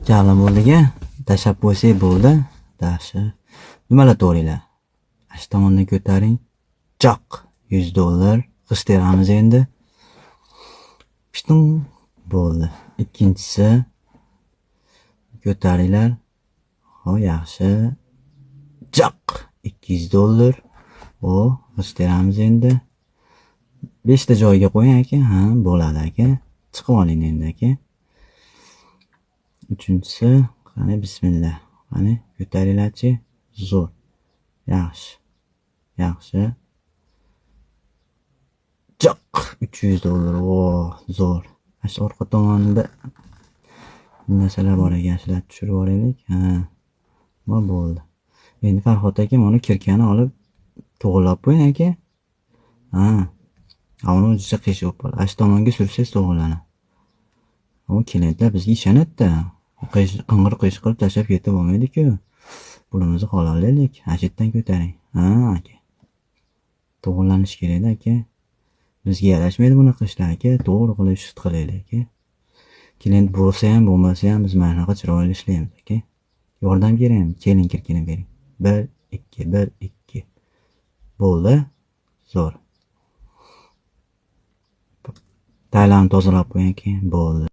Jalab bo'ldiga tashlab qo'ysak bo'ldi. Yaxshi. Nimalar to'g'ringlar? Shu tomondan ko'taring. Chaq 100 dollar. G'isht teramiz endi. Pishtung bo'ldi. Ikkinchisi ko'taringlar. Ho, yaxshi. Chaq 200 dollar. O, g'isht teramiz endi. 5 ta joyiga qo'ying aka. Ha, bo'ladi aka. Chiqib oling endi aka. Uchinchisi, qani bismillah. Qani ko'taringlarchi. Zo'r. Yaxshi. Yaxshi. Chaq 300 dollar. O, zo'r. Mana shu orqa tomonida narsalar bor ekan, shularni tushirib olaylik. Ha. Va bo'ldi. Endi Farhod aka mana kirkani olib to'g'rilab qo'ying aka. Ha. Uni o'zicha qiyshiq bo'lib qoladi. Shu tomonga sursangiz to'g'rilanadi. U klientlar bizga ishonadi-da. Qing'ir qiyshiq qilib tashlab ketib bo'lmaydi-ku. Pulimizni halollaylik. Ana shu yerdan ko'taring. Ha, aka. To'g'rilanishi kerak-da aka. Bizga yarashmaydi bunaqa ishlar aka. To'g'ri qilib ish qilaylik aka. Klient bo'lsa ham, bo'lmasa ham biz mana shunaqa chiroyli ishlaymiz aka. Yordam kerakmi? Keling, kirkini bering. 1 2 1 2. Bo'ldi. Zo'r. Taylarni tozalab qo'ying aka. Bo'ldi.